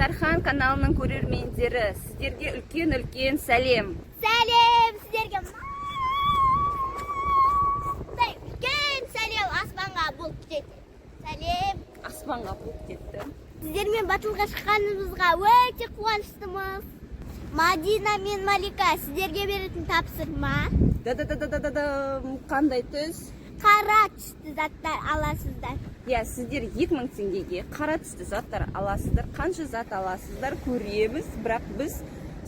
Стархан каналының көрермендері, сіздерге үлкен-үлкен сәлем. Сәлем сіздерге. Мындай үлкен сәлем аспанға болып кетеді. Сәлем. Аспанға болып кетті. Сіздермен батылға шыққанымызға өте қуаныштымыз. Мадина мен Малика, сіздерге беретін тапсырма. Да-да-да-да-да-дам. Қандай түс? Қара түсті заттар аласыздар. Иә, сіздер 2000 теңгеге қара түсті заттар аласыздар. Қанша зат аласыздар, көреміз. Бірақ біз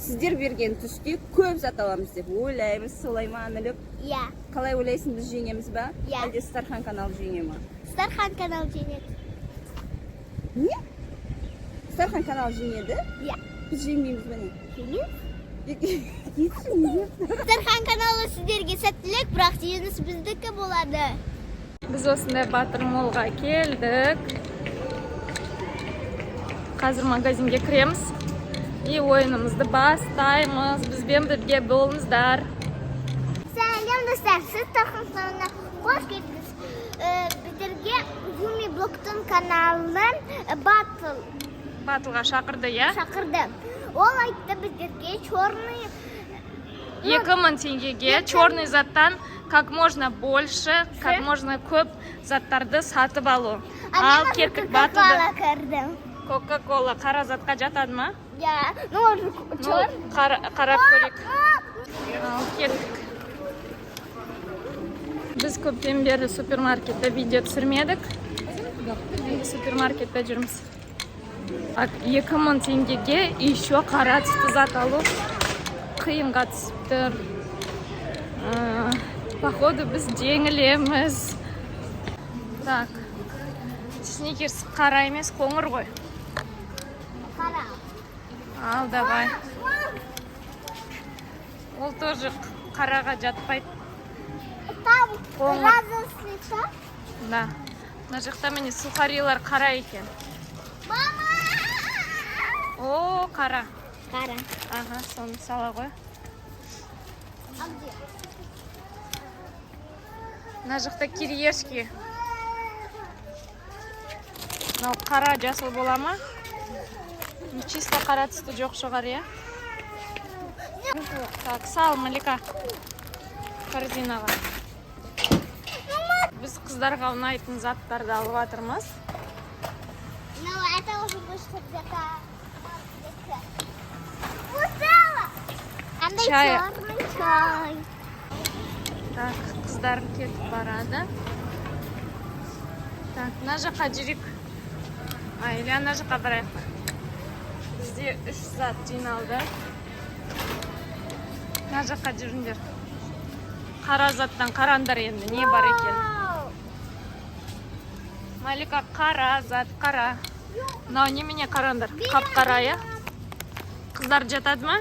сіздер берген түсте көп зат аламыз деп ойлаймыз. Солай ма, Анілік? Иә. Қалай ойлайсың, біз жеңеміз ба? Иә. Әлде Стархан каналы жеңе ма? Стархан канал жеңеді. Не? Стархан каналы жеңеді? Иә. Біз жеңбейміз бе не? Жеңеміз. Кетші, не деп? Стархан каналы, сіздерге сәттілік, бірақ жеңіс біздікі болады. Біз осындай Батыр Молға келдік. Қазір магазинге кіреміз и ойынымызды бастаймыз. Бізбен бірге болыңыздар. Сәлем, достар, сіз Тархан каналына қош келдіңіз. Біздерге Гуми Блоктың каналынан Батыл Батылға шақырды, иә? шақырды. Ол айтты біздерге черный 2000 теңгеге черный заттан как можно больше, как можно көп заттарды сатып алу. Ал кеттік батылды. Кока-кола көрдім. Кока кола қара затқа жатады ма? Иә, ну ол Ну, черный. Қарап көрейік. Ал кеттік. Біз көптен бері супермаркетте видео түсірмедік. Енді супермаркетте жүрміз. Так, 2000 теңгеге еще қара түсті зат алу қиынға түсіп тұр. Походу біз жеңілеміз. Так, Сникерс қара емес, қоңыр ғой. Қара. Ал давай. Ол тоже қараға жатпайды. Там Қоңыр. разослица. Да. Мына жақта, міне, сухарилар қара екен. Мама! О, қара. Қара. Ага, соны сала ғой. А где? Мына жақта кириешки. Мынау қара жасыл бола ма? Ну, чисто қара түсті жоқ шығар, иә? Так, сал, Малика. Корзинаға. Біз қыздарға ұнайтын заттарды алып жатырмыз. Ну, это уже больше где-то. Устала! Андай Чай. черный чай. Так, қыздар кетіп барады. Так, мына жаққа жүрейік. А, или ана жаққа барайық па? Бізде үш зат жиналды. Мына жаққа жүріңдер. Қара заттан қараңдар енді не бар екен. Вау! Малика, қара зат, қара. Мынау немене, қараңдар? Қап-қара, иә? Қыздар, жатады ма?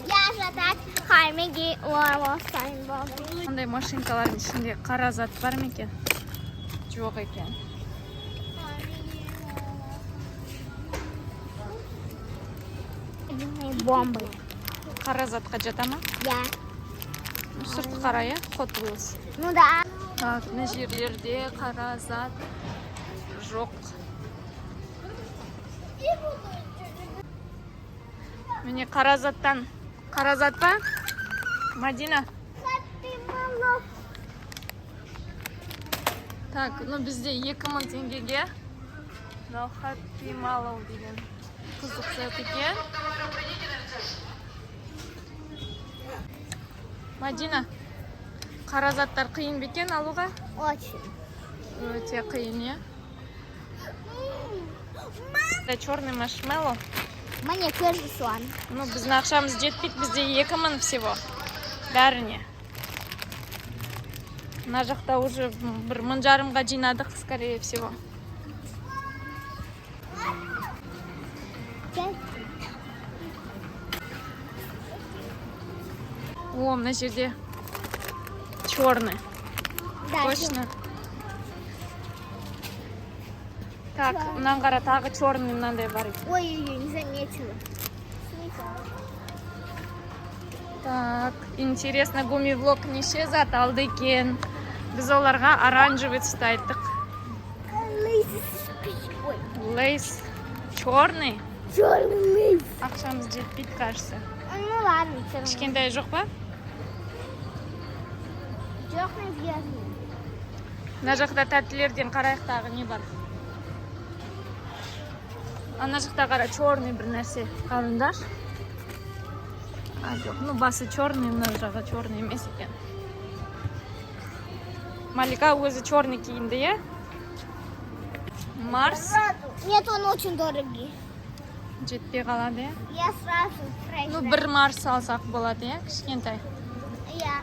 Я жатады. Хармеги орасан болды. Қандай машинкалардың ішінде қара зат бар ма екен? Жоқ екен. Бомбы. Қара затқа жата ма? Я. Сырты қара, иә? Hot Wheels. Ну да. Так, мына жерлерде қара зат жоқ. Міне, қара заттан. Қара зат па? Мадина. Так, ну бізде 2000 теңгеге мынау Happy Mallow деген қызық зат екен. Мадина, қара заттар қиын ба екен алуға? Очень. Өте қиын, иә? Это черный маршмеллоу. Мне тоже сон. Ну, біздің ақшамыз жетпейді, бізде 2000 всего. Бәріне. Мына жақта уже бір 1500-ға жинадық, скорее всего. Чай. О, мына жерде черный. Да. Точно. Так, мынаны қара, тағы черный мынандай бар екен. Ой, ой, не заметила. Так, интересно, Гуми Влог неше зат алды екен? Біз оларға оранжевый түсті айттық. Ой. Лейс черный. Черный. Ақшамыз жетпейді, кажется. Ну ладно, все равно. Кішкентай жоқ па? Жоқ, наверное. Мына жақта тәттілерден қарайық, тағы не бар? Ана жақта қара, черный бір нәрсе, карандаш. А, жоқ, ну басы черный, мына жағы черный емес екен. Малика өзі черный киінді, иә? Марс. Нет, он очень дорогий. Жетпей қалады, иә? Я сразу Ну, бір Марс алсақ болады, иә, кішкентай. Я.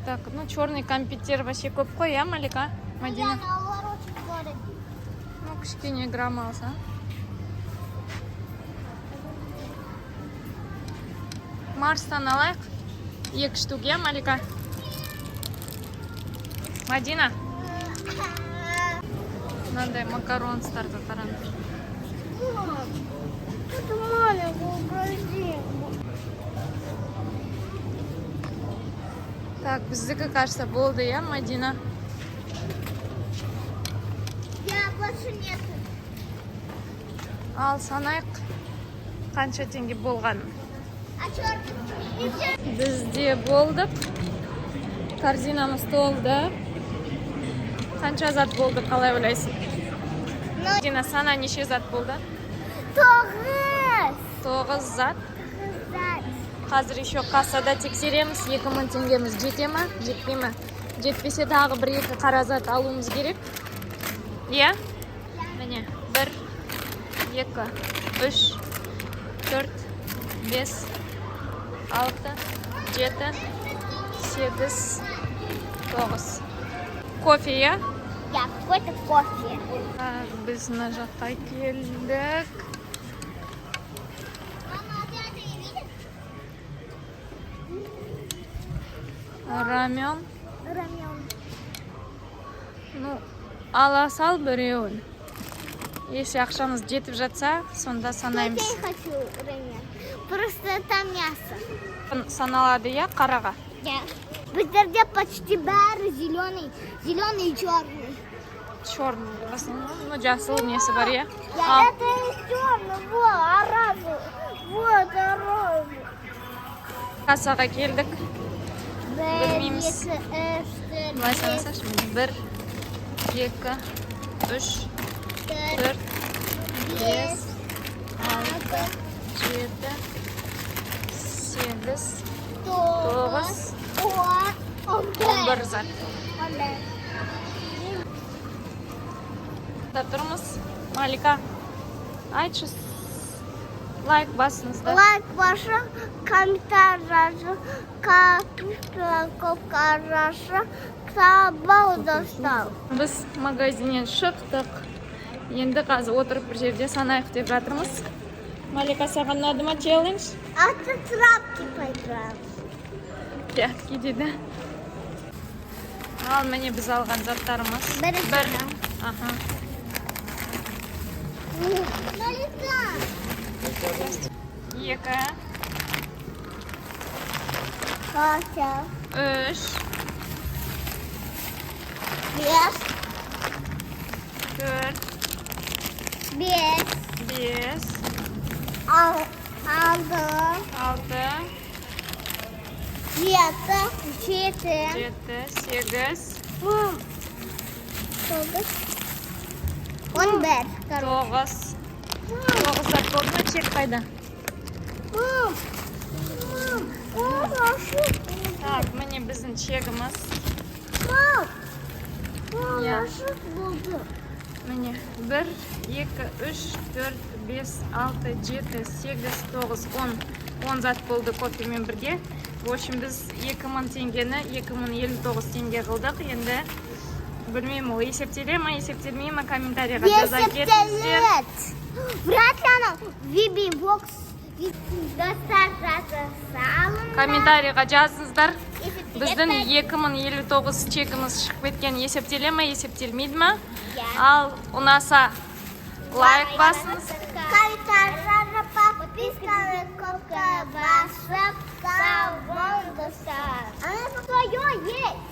Так, ну черный кәмпиттер вообще көп қой, иә, Малика, Мадина? Я, олар очень дорогие. Ну, кішкене грамм алса. Марстан алайық. Екі штук, иә, Малика? Мадина, мынандай макаронстарды қараңдар. Это маленькую корзинку. Так, біздікі, кажется, болды, иә, Мадина? Я больше нет. Ал санайық, қанша теңге болғанын. А черный? Бізде болдық. Корзинамыз толды. Қанша зат болды, қалай ойлайсың? Мадина, сана, неше зат болды? 9. 9 зат. Зат. Қазір еще кассада тексереміз, 2000 теңгеміз жете ма, жетпей ма? Жетпесе, тағы бір екі қара зат алуымыз керек. Иә? Міне, бір, екі, үш, төрт, бес, алты, жеті, сегіз, тоғыз. Кофе, иә? Я какой-то кофе. Так, біз мына жаққа келдік. Мама, а ты это не видишь? Рамен. Рамен. Ну, ала сал біреуін. Если ақшамыз жетіп жатса, сонда санаймыз. Я не хочу рамен. Просто там мясо. Саналады, иә, қараға? Я. Біздерде почти бәрі зеленый, зеленый и черный. Черный в основном. Ну, жасыл несі бар, иә? Я Ал, это не черный, вот, оранжевый, вот, оранжевый. Кассаға келдік. Бір, Білмейміз. екі, үш, төрт, Былай бес, санасаңшы. Бір, екі, үш, төрт, төрт, бес, алты, алты, жеті, сегіз, 9, 10, 11. 11 зат. 11. Да тұрмыз. Малика, айтшы, лайк басыңыздар. Лайк басып, комментарий жазып, кнопка жазып, сау достар. Біз магазиннен шықтық. Енді қазір отырып бір жерде санайық деп жатырмыз. Малика, саған ұнады ма челлендж? А ты тряпки поиграем. Прятки дейді. Ал міне, біз алған заттарымыз. Бірінші. Бір. Аха. Малика. Екі, Катя. Үш, 5. Төрт, 5. 5, 6. 6, 7. 7. 7, 8, 9. 11. 9. 9 зат болды ма? Чек қайда? Мам. Мам. О, хорошо. Так, міне біздің чегіміз. Мам. Мам, Иә. хорошо болды. Міне, 1, 2, 3, 4, 5, 6, 7, 8, 9, 10. 10 зат болды кофемен бірге. В общем, біз 2000 теңгені 2059 теңге қылдық. Енді білмеймін, ол есептеле ма, есептелмей ма, комментарийға жаза кетіңіздер. Есептеледі. Вряд ли она Виби Бокс. Достар, жаза салыңдар. Комментарийға жазыңыздар. Есептеледі Біздің бе? 2059 чегіміз шығып кеткен, есептеле ма, есептелмейді ма? Иә. Ал ұнаса, лайк басыңыз. Комментарий жазып, подписканы кнопка басып, сау болыңыздар. Она свое есть.